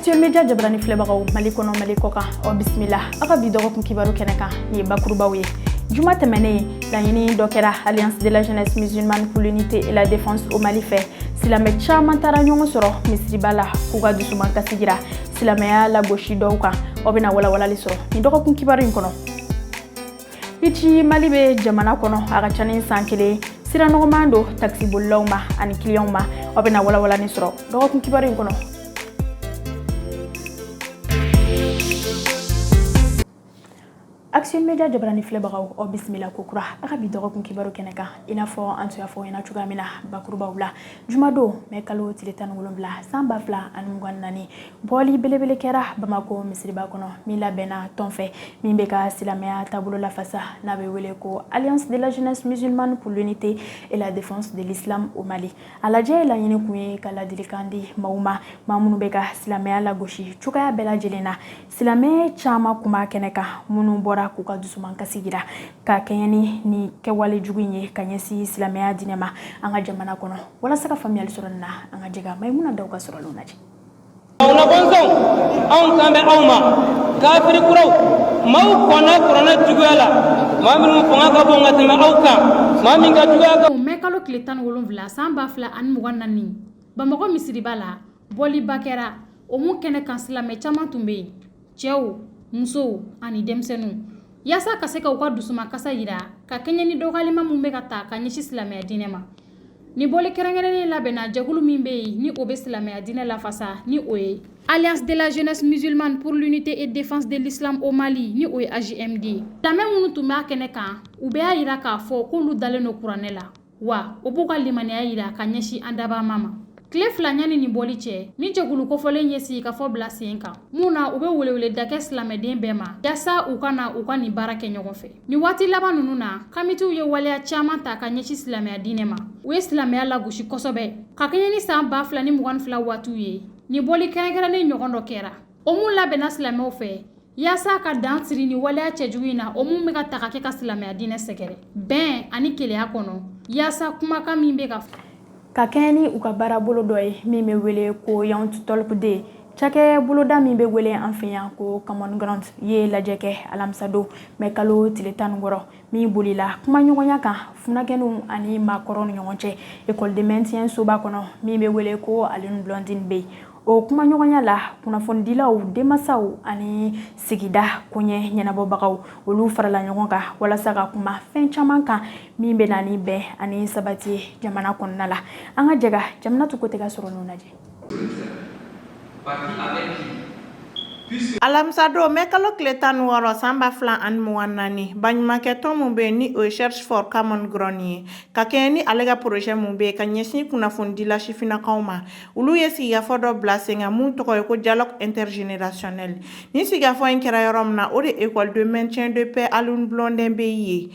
Actuel Media jabarani filɛbagaw, Mali kɔnɔ, Mali kɔkan, aw bisimila aw ka bi dɔgɔkun kibaru kɛnɛ kan. Nin ye bakurubaw ye. Juma tɛmɛnen, laɲini dɔ kɛra Alliance de la jeunesse musulmane pour l'unité et la défense au Mali fɛ. Silamɛ caman taara ɲɔgɔn sɔrɔ misiriba la k'u ka dusuman kasi jira silamɛya lagosi dɔw kan. Aw bɛna walawalali sɔrɔ nin dɔgɔkun kibaru in kɔnɔ. Hichi Mali bɛ jamana kɔnɔ a ka ca ni san kelen, sira nɔgɔman don takisibolilaw ma ani kiliyanw ma. Aw bɛna walawalani sɔrɔ dɔgɔkun kibaru in kɔnɔ. Actuel Media jabarani filɛbagaw, aw bisimila kokura a ka bi dɔgɔkun kibaru kɛnɛ kan. I n'a fɔ an tun y'a fɔ ɲɛna cogoya min na bakurubaw la, jumadon mɛ kalo tile 17 san 2024, bɔli belebele kɛra Bamako misiriba kɔnɔ min labɛnna tɔn fɛ min bɛ ka silamɛya taabolo lafasa, n'a bɛ wele ko Alliance de la jeunesse musulmane pour l'unité et la défense de l'islam au Mali. A lajɛ laɲini kun ye ka ladilikan di maaw ma, maa minnu bɛ ka silamɛya lagosi cogoya bɛɛ lajɛlen na. Silamɛ caman kun b'a kɛnɛ kan minnu bɔra k'u ka dusuman kasi jira ka kɛɲɛ ni nin kɛwale jugu in ye ka ɲɛsin silamɛya diinɛ ma an ka jamana kɔnɔ. Walasa ka faamuyali sɔrɔ nin na, an ka jɛ ka Mayimuna Daw ka sɔrɔlenw lajɛ. Aw bɔnsɔnw, anw kan bɛ aw ma. Kafiri kuraw, maaw kɔnna kuranɛ juguya la, maa minnu fanga ka bon ka tɛmɛ aw kan, maa min ka juguya ka. Mɛ kalo tile 17 san 2024, Bamakɔ misiriba la, bɔliba kɛra o mun kɛnɛ kan, silamɛ caman tun bɛ yen, cɛw, musow ani denmisɛnninw, yaasa ka se ka u ka dusumakasa yira ka kɛɲɛ ni dɔgɔyalima min bɛ ka ta ka ɲɛsin silamɛya diinɛ ma. Nin bɔli kɛrɛnkɛrɛnnen labɛnna jɛkulu min bɛ yen ni o bɛ silamɛya diinɛ lafasa, ni o ye Alliance de la jeunesse musulmane pour l'unité et défense de l'islam au Mali, ni o ye AJMD ye. Silamɛ minnu tun b'a kɛnɛ kan, u bɛɛ y'a yira k'a fɔ k'olu dalen don kuranɛ la, wa o b'u ka limaniya yira ka ɲɛsin an dabama ma. Tile 2 ɲani nin bɔli cɛ, ni jɛkulu kofɔlen ye sigikafɔ bila sen kan mun na u bɛ weleweleda kɛ silamɛden bɛɛ ma yaasa u ka na u ka nin baara kɛ ɲɔgɔn fɛ. Nin waati laban ninnu na, kamitiw ye waleya caman ta ka ɲɛsin silamɛya diinɛ ma. U ye silamɛya lagosi kosɛbɛ ka kɛɲɛ ni san 2022 waatiw ye. Nin bɔli kɛrɛnkɛrɛnnen ɲɔgɔn dɔ kɛra o mun labɛnna silamɛw fɛ yaasa ka dan siri ni waleya cɛjugu in na, o mun bɛ ka ta ka kɛ ka silamɛya diinɛ sɛgɛrɛ bɛn ani kelenya kɔnɔ, yaasa kumakan min bɛ ka Ka kɛɲɛ ni u ka baara bolo dɔ ye min bɛ wele ko Youth Talk Day, cakɛ boloda min bɛ wele an fɛ yan ko Common Ground ye lajɛ kɛ alamisadon mɛ kalo tile 16, min bolila kumaɲɔgɔnya kan funankɛninw ani maakɔrɔw ni ɲɔgɔn cɛ école de maintien soba kɔnɔ min bɛ wele ko Alioune Blondin Beye. O kumaɲɔgɔnya la, kunnafonidilaw, denmansaw ani sigida koɲɛ ɲɛnabɔbagaw, olu farala ɲɔgɔn kan walasa ka kuma fɛn caman kan min bɛ na ni bɛn ani sabati ye jamana kɔnɔna la. An ka jɛ ka Jaminatu Kote ka sɔrɔ ninnu lajɛ. Alamisadon mɛ kalo tile 16 san 2024, baɲumankɛtɔn min bɛ yen ni o ye Search for Common Ground ye, ka kɛɲɛ ni ale ka projet min bɛ yen ka ɲɛsin kunnafonidila sifinnakaw ma, olu ye sigikafɔ dɔ bila sen kan mun tɔgɔ ye ko dialogue intergénérationnel. Ni sigikafɔ in kɛra yɔrɔ min na, o de école de maintien de paix Alioune Blondin Beye ye.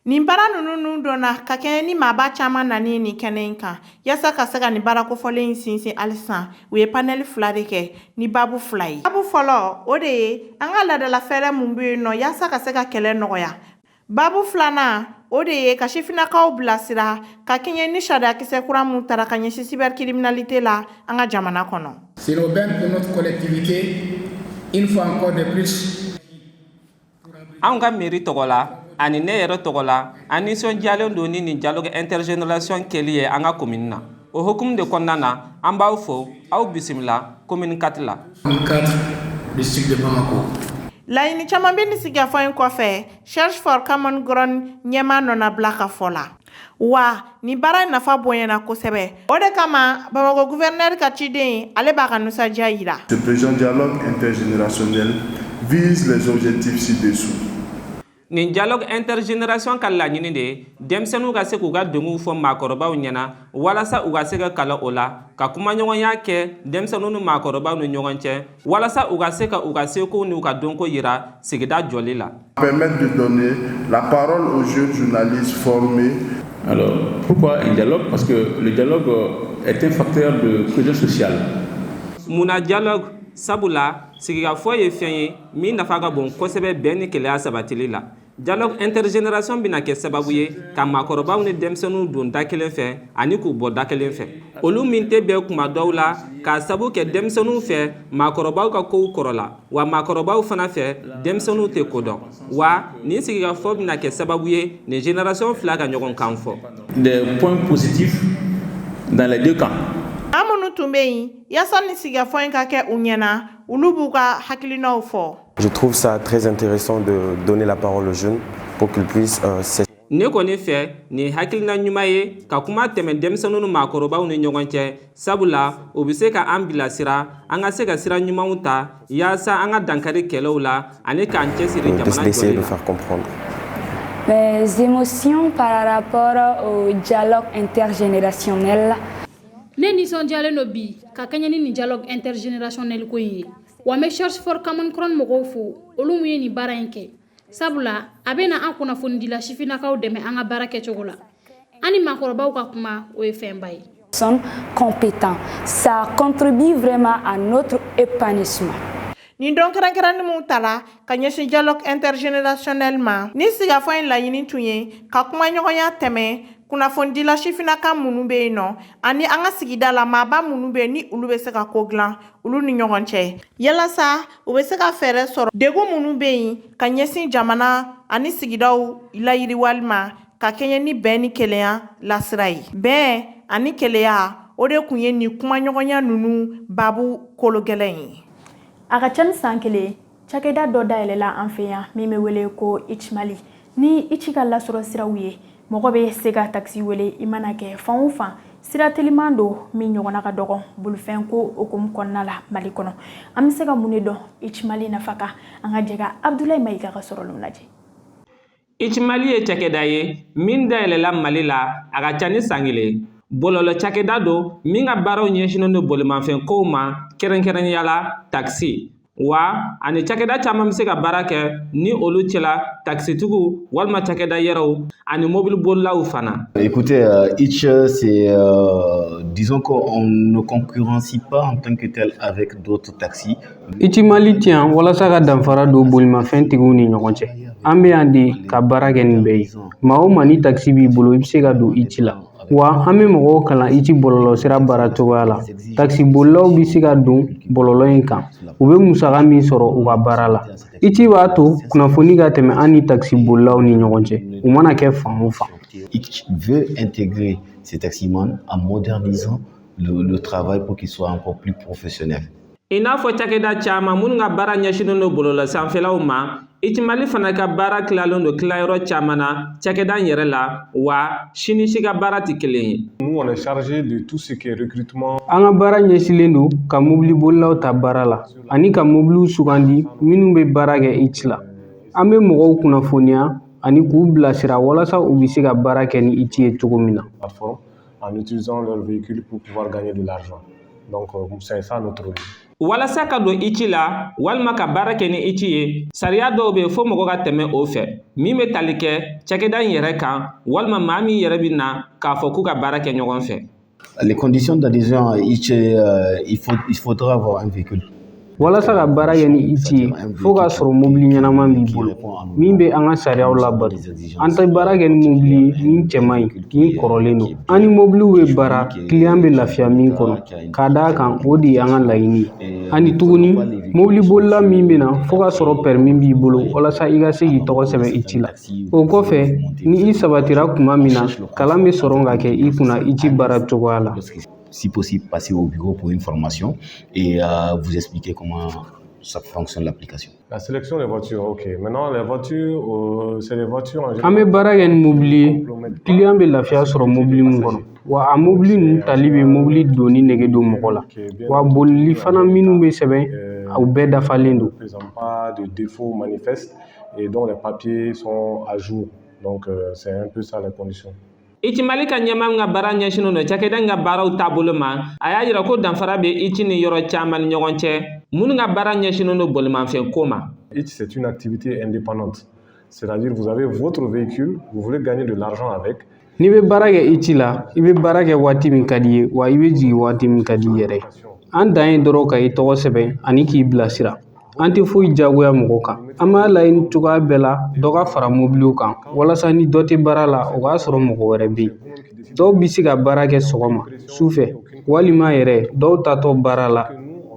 Nin baara ninnu nun dɔnna ka kɛɲɛ ni maaba caman nani nin kɛnɛ in kan yaasa ka se ka nin baara kofɔlen in sinsin halisa. U ye panel fila de kɛ ni babu fila ye. Babu fɔlɔ, o de ye an ka laadala fɛɛrɛ mun bɛ yen nɔ yaasa ka se ka kɛlɛ nɔgɔya. Babu filanan, o de ye ka sifinnakaw bilasira ka kɛɲɛ ni sariyakisɛ kura mun tara ka ɲɛsin cybercriminalité la an ka jamana kɔnɔ. C'est une aubaine pour notre collectivité, une fois encore de plus. Anw ka mairie tɔgɔ la ani ne yɛrɛ tɔgɔ la, an nisɔndiyalen don ni nin dialogue intergénération kɛli ye an ka commune na. O hukumu de kɔnɔna na, an b'aw fo, aw bisimila commune 4 la. 4, district de Bamako. Laɲini caman bɛ nin sigikafɔ in kɔfɛ, Search for Common Ground ɲɛmaa nɔnabila ka fɔ la. Wa nin baara in nafa bonyana kosɛbɛ, o de kama Bamakɔ gouverneur ka ciden, ale b'a ka nisɔndiya yira. Ce présent dialogue intergénérationnel vise les objectifs ci-dessous. Nin dialogue intergénération ka laɲini de ye denmisɛnninw ka se k'u ka degunw fɔ maakɔrɔbaw ɲɛna walasa u ka se ka kalan o la, ka kumaɲɔgɔnya kɛ denmisɛnninw ni maakɔrɔbaw ni ɲɔgɔn cɛ, walasa u ka se ka u ka sekow n'u ka dɔnko yira sigida jɔli la. Permettre de donner la parole aux jeunes journalistes formés. Alors, pourquoi un dialogue? Parce que le dialogue est un facteur de cohésion sociale. Munna dialogue? Sabula sigikafɔ ye fɛn ye min nafa ka bon kosɛbɛ bɛn ni kelenya sabatili la. Dialogue intergénération bɛna kɛ sababu ye ka maakɔrɔbaw ni denmisɛnninw don da kelen fɛ ani k'u bɔ da kelen fɛ, olu min tɛ bɛn kuma dɔw la k'a sabu kɛ denmisɛnninw fɛ, maakɔrɔbaw ka kow kɔrɔla, wa maakɔrɔbaw fana fɛ, denmisɛnninw tɛ ko dɔn. Wa nin sigikafɔ bɛna kɛ sababu ye nin génération fila ka ɲɔgɔn kan fɔ. Des points positifs dans les deux camps. Maa minnu tun bɛ yen yaasa ni sigikafɔ in ka kɛ u ɲɛna, olu b'u ka hakilinaw fɔ. Je trouve ça très intéressant de donner la parole aux jeunes pour qu'ils puissent Ne kɔni fɛ, nin hakilina ɲuman ye ka kuma tɛmɛ denmisɛnninw ni maakɔrɔbaw ni ɲɔgɔn cɛ, sabula o bɛ se ka an bilasira, an ka se ka sira ɲumanw ta yaasa an ka dankari kɛlɛw la ani k'an cɛsiri jamana d'essayer jɔli de la. Faire comprendre. Mes émotions par rapport au dialogue intergénérationnel. Ne nisɔndiyalen don bi ka kɛɲɛ ni nin dialogue intergénérationnel ko in ye. Wa n bɛ Search for Common Ground mɔgɔw fo, olu mun ye nin baara in kɛ, sabula a bɛ na an kunnafonidila sifinnakaw dɛmɛ an ka baara kɛcogo la. An ni maakɔrɔbaw ka kuma, o ye fɛnba ye. Sont compétents. Ça contribue vraiment à notre épanouissement. Nin don kɛrɛnkɛrɛnnin min tala ka ɲɛsin dialogue intergénérationnel ma, ni sigikafɔ in laɲini tun ye ka kumaɲɔgɔnya tɛmɛ kunnafonidila sifinnaka minnu bɛ yen nɔ ani an ka sigida la maaba minnu bɛ yen, ni olu bɛ se ka ko dilan olu ni ɲɔgɔn cɛ, yalasa u bɛ se ka fɛɛrɛ sɔrɔ degun minnu bɛ yen ka ɲɛsin jamana ani sigidaw layiriwali ma, ka kɛɲɛ ni bɛn ni kelenya lasira ye. Bɛn ani kelenya, o de tun ye nin kumaɲɔgɔnya ninnu baabu kolo gɛlɛn ye. A ka ca ni san 1, cakɛda dɔ dayɛlɛla an fɛ yan min bɛ wele ko Heetch Mali. Ni Heetch ka lasɔrɔ siraw ye, mɔgɔ bɛ se ka takisi wele i mana kɛ fan o fan. Sira teliman don min ɲɔgɔnna ka dɔgɔ bolifɛn ko hukumu kɔnɔna la Mali kɔnɔ. An bɛ se ka mun de dɔn Heetch Mali nafa kan? An ka jɛ ka Abudulayi Mayiga ka sɔrɔlenw lajɛ. Heetch Mali ye cakɛda ye min dayɛlɛla Mali la a ka ca ni san 1. Bɔlɔlɔ cakɛda don min ka baaraw ɲɛsinnen don bolimafɛn kow ma, kɛrɛnkɛrɛnnenya la takisi. Wa ani cakɛda caman bɛ se ka baara kɛ ni olu cɛla, takisitigiw walima cakɛda yɛrɛw ani mobili bolilaw fana. Écoutez, Heetch, c'est, disons qu'on ne concurrence pas en tant que tel avec d'autres taxis. Heetch Mali tɛ yan walasa ka danfara don bolimafɛn tigiw ni ɲɔgɔn cɛ. An bɛ yan de ka baara kɛ ni bɛɛ ye. Maa o maa ni takisi b'i bolo, i bɛ se ka don Heetch la. Wa an bɛ mɔgɔw kalan Heetch bɔlɔlɔsira baara cogoya la. Takisi bolilaw bɛ se ka don bɔlɔlɔ in kan, u bɛ musaka min sɔrɔ u ka baara la. Heetch b'a to kunnafoni ka tɛmɛ an ni takisi bolilaw ni ɲɔgɔn cɛ, u mana kɛ fan o fan. Heetch veut intégrer ces taximans en modernisant le travail pour qu'il soit encore plus professionnel. I n'a fɔ cakɛda caman minnu ka baara ɲɛsinnen don bɔlɔlɔ sanfɛlaw ma, Heetch Mali fana ka baara tilalen don tilayɔrɔ caman na cakɛda in yɛrɛ la, wa si ni si ka baara tɛ kelen ye. Nous, on est chargé de tout ce qui est recrutement. An ka baara ɲɛsinnen don ka mobili bolilaw ta baara la ani ka mobiliw sugandi minnu bɛ baara kɛ Heetch la. An bɛ mɔgɔw kunnafoniya ani k'u bilasira walasa u bɛ se ka baara kɛ ni Heetch ye cogo min na. Plateforme en utilisant leur véhicule pour pouvoir gagner de l'argent. Donc, c'est ça notre rôle. Walasa ka don Heetch la walima ka baara kɛ ni Heetch ye, sariya dɔw bɛ yen fo mɔgɔ ka tɛmɛ o fɛ min bɛ tali kɛ cakɛda in yɛrɛ kan, walima maa min yɛrɛ bɛ na k'a fɔ k'u ka baara kɛ ɲɔgɔn fɛ. Les conditions d'adhésion à Heetch, il faudra avoir un véhicule. Walasa ka baara kɛ ni Heetch ye, fo k'a sɔrɔ mobili ɲɛnama b'i bolo min bɛ an ka sariyaw labato. An tɛ baara kɛ ni mobili ye min cɛ man ɲi, min kɔrɔlen don. An ni mobiliw bɛ baara kiliyan bɛ lafiya min kɔnɔ, k'a d'a kan o de ye an ka laɲini ye. Ani tuguni, mobili bolila min bɛ na, fo k'a sɔrɔ permis b'i bolo walasa i ka se k'i tɔgɔ sɛbɛn Heetch la. O kɔfɛ, ni i sabatira tuma min na, kalan bɛ sɔrɔ ka kɛ i kunna Heetch baara cogoya la. Si possible, passer au bureau pour une formation et vous expliquer comment ça fonctionne, l'application. La sélection des voitures, ok. Maintenant, les voitures, c'est des voitures en An bɛ baara kɛ ni mobili ye kiliyan bɛ lafiya sɔrɔ mobili min kɔnɔ. Wa a mobili ninnu tali bɛ mobili donni nege don mɔgɔ la, wa bolili fana minnu bɛ sɛbɛn, u bɛɛ dafalen don. Ne présente pas de défauts manifestes et dont les papiers sont à jour. Donc, c'est un peu ça les conditions. Heetch Mali ka ɲɛmaa min ka baara ɲɛsinnen don cakɛda in ka baaraw taabolo ma, a y'a yira ko danfara bɛ Heetch ni yɔrɔ caman ni ɲɔgɔn cɛ minnu ka baara ɲɛsinnen don bolimafɛn ko ma. Heetch, c'est une activité indépendante. C'est-à-dire, vous avez votre véhicule, vous voulez gagner de l'argent avec. N'i bɛ baara kɛ Heetch la, i bɛ baara kɛ waati min ka di i ye, wa i bɛ jigin waati min ka di i yɛrɛ ye. An dan ye dɔrɔn ka i tɔgɔ sɛbɛn ani k'i bilasira. An tɛ foyi jagoya mɔgɔ kan. An b'a laɲini cogoya bɛɛ la dɔ ka fara mobiliw kan walasa ni dɔ tɛ baara la, o k'a sɔrɔ mɔgɔ wɛrɛ bɛ yen. Dɔw bɛ se ka baara kɛ sɔgɔma, su fɛ, walima yɛrɛ dɔw taatɔ baara la,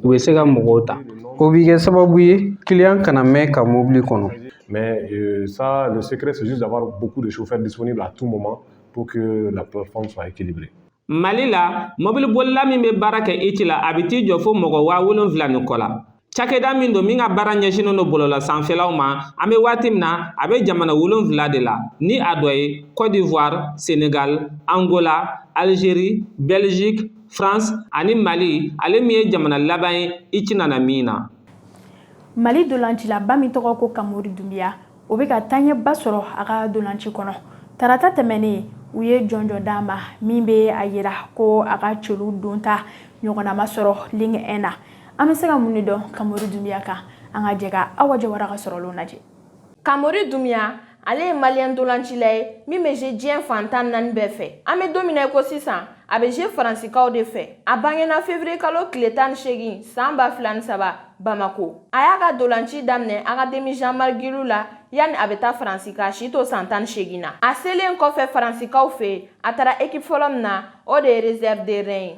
u bɛ se ka mɔgɔw ta. O bɛ kɛ sababu ye kiliyan kana mɛn ka mobili kɔnɔ. Mais ça, le secret, c'est juste d'avoir beaucoup de chauffeurs disponibles à tout moment pour que la plateforme soit équilibrée. Mali la, mobilibolila min bɛ baara kɛ Heetch la, a bɛ t'i jɔ fo mɔgɔ 7000 ni kɔ la. Cakɛda min don min ka baara ɲɛsinnen don bɔlɔlɔ sanfɛlaw ma, an bɛ waati min na, a bɛ jamana 7 de la, ni a dɔ ye Côte d'Ivoire, Sénégal, Angola, Algérie, Belgique, France ani Mali, ale min ye jamana laban ye Heetch nana min na. Mali dolancilaba min tɔgɔ ko Kamori Dunbiya, o bɛ ka taaɲɛba sɔrɔ a ka dolanci kɔnɔ. Tarata tɛmɛnen, u ye jɔnjɔn d'a ma min bɛ a yira ko a ka celu donta ɲɔgɔnna ma sɔrɔ Ligue 1 na. An bɛ se ka mun de dɔn Kamori Dunbiya kan? An ka jɛ ka Awa Jawara ka sɔrɔlenw lajɛ. Kamori Dunbiya, ale ye maliyɛn dolancila ye min bɛ jouer diɲɛ fan 14 bɛɛ fɛ. An bɛ don min na i ko sisan, a bɛ jouer Faransikaw de fɛ. A bangena février kalo tile 18 san 2003 Bamako. A y'a ka dolanci daminɛ Académie Jean-Marc Guillou la yanni a bɛ taa Faransi k'a si to san 18 na. A selen kɔfɛ Faransikaw fɛ yen, a taara équipe fɔlɔ min na, o de ye Réserve de Rennes ye.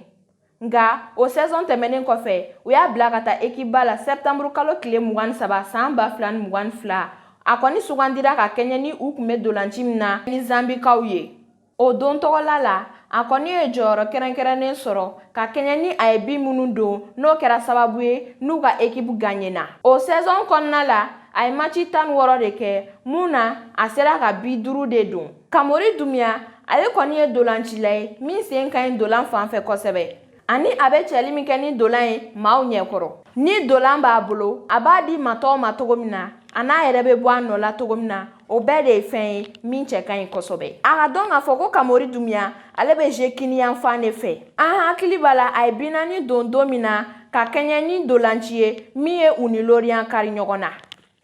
Nka o saison tɛmɛnen kɔfɛ, u y'a bila ka taa équipe ba la septembre kalo tile 23 san 2022. A kɔni sugandira ka kɛɲɛ ni u tun bɛ dolanci min na ni Zambikaw ye. O don tɔgɔla la, a kɔni ye jɔyɔrɔ kɛrɛnkɛrɛnnen sɔrɔ ka kɛɲɛ ni a ye bi minnu don, n'o kɛra sababu ye n'u ka équipe gagnena. O saison kɔnɔna la, a ye match 16 de kɛ, mun na a sera ka bi 5 de don. Kamori Dunbiya, ale kɔni ye dolancila ye min sen ka ɲi dolan fan fɛ kosɛbɛ, ani a bɛ cɛli min kɛ ni dolan ye maaw ɲɛkɔrɔ. Ni dolan b'a bolo, a b'a di matɔw ma cogo min na, a n'a yɛrɛ bɛ bɔ a nɔ la cogo min na, o bɛɛ de ye fɛn ye min cɛ ka ɲi kosɛbɛ. A ka dɔn k'a fɔ ko Kamori Dunbiya, ale bɛ jouer kiniyanfan de fɛ. An hakili b'a la, a ye 40 don don min na ka kɛɲɛ ni dolanci ye min ye u ni Lorient kari ɲɔgɔn na.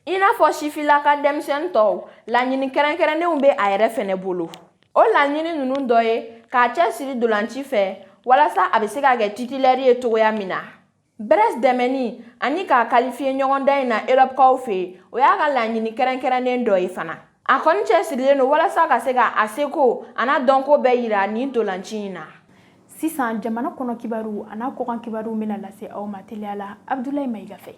I n'a fɔ sifilaka denmisɛnnin tɔw, laɲini kɛrɛnkɛrɛnnenw bɛ a yɛrɛ fɛnɛ bolo. O laɲini ninnu dɔ ye k'a cɛsiri dolanci fɛ walasa a bɛ se ka kɛ titulaire ye cogoya min na. Brest dɛmɛni ani k'a qualifier ɲɔgɔndan in na Europe fɛ yen, o y'a ka laɲini kɛrɛnkɛrɛnnen dɔ ye fana. A kɔni cɛsirilen don walasa ka se ka a seko a n'a dɔnko bɛɛ yira nin dolanci in na. Sisan, jamana kɔnɔ kibaru a n'a kɔkan kibaru bɛna lase aw ma teliya la Abdoulaye Mayiga fɛ.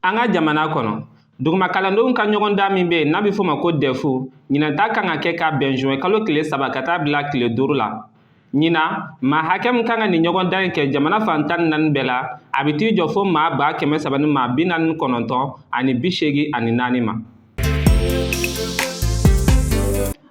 An ka jamana kɔnɔ, duguma kalandenw ka ɲɔgɔndan min bɛ yen n'a bɛ f'o ma ko DEF, ɲinan ta kan ka kɛ ka bɛn juin kalo tile 3 ka taa bila tile 5 la. Ɲinan, maa hakɛ min kan ka nin ɲɔgɔndan in kɛ jamana fan 14 bɛɛ la, a bɛ t'i jɔ fo maa 300 ni maa 49 84 ma.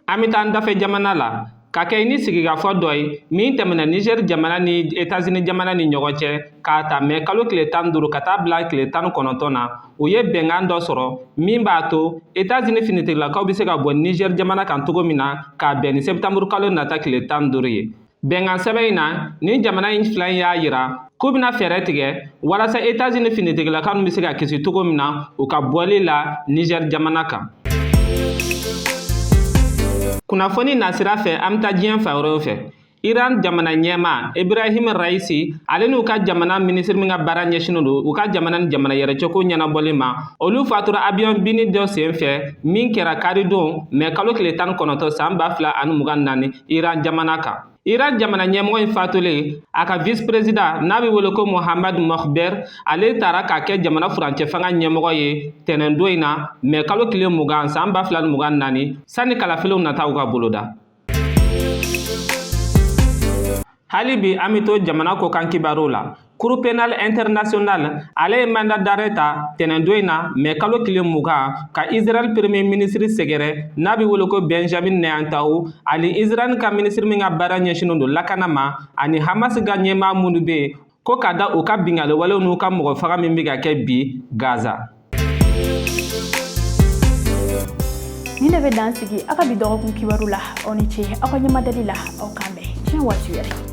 An bɛ taa an dafɛ jamana la ka kɛ ni sigikafɔ dɔ ye min tɛmɛna Niger jamana ni États-Unis jamana ni ɲɔgɔn cɛ k'a ta mɛ kalo tile 15 ka taa bila tile 19 na. U ye bɛnkan dɔ sɔrɔ min b'a to États-Unis finitigilakaw bɛ se ka bɔ Niger jamana kan cogo min na k'a bɛn ni septembre kalo nata tile 15 ye. Bɛnkan sɛbɛn in na, ni jamana in fila in y'a yira k'u bɛna fɛɛrɛ tigɛ walasa États-Unis finitigilakaw bɛ se ka kisi cogo min na u ka bɔli la Niger jamana kan. Kunnafoni nasira fɛ, an bɛ taa diɲɛ fan wɛrɛw fɛ. Iran jamana ɲɛma Ibrahim Raisi, ale n'u ka jamana minisiri min ka baara ɲɛsinnen don u ka jamana ni jamana yɛrɛcɛko ɲɛnabɔli ma, olu fatura avion binni dɔ sen fɛ min kɛra karidon mɛ kalo tile 19 san 2024 Iran jamana kan. Iran jamana ɲɛmɔgɔ in fatulen, a ka vice président n'a bɛ wele ko Mohamed Mokhber, ale taara k'a kɛ jamana furancɛ fanga ɲɛmɔgɔ ye tɛnɛndon in na mɛ kalo tile 20 san 2024, sani kalafiliw nataw ka boloda. Hali bi, an bɛ to jamana kɔkan kibaruw la. Cour pénale internationale, ale ye mandat d'arrêt ta tɛnɛndon in na mɛ kalo tile 20 ka Israël premier ministre sɛgɛrɛ n'a bɛ wele ko Benjamin Netanyahu, ani Israël ka ministre min ka baara ɲɛsinnen don lakana ma, ani Hamas ka ɲɛmaa minnu bɛ yen, ko ka da u ka binkanni walew n'u ka mɔgɔ faga min bɛ ka kɛ bi Gaza. Ni ne bɛ dan sigi aw ka bi dɔgɔkun kibaru la. Aw ni ce aw ka ɲɛmadali la. Aw k'an bɛn diɲɛ waati wɛrɛ.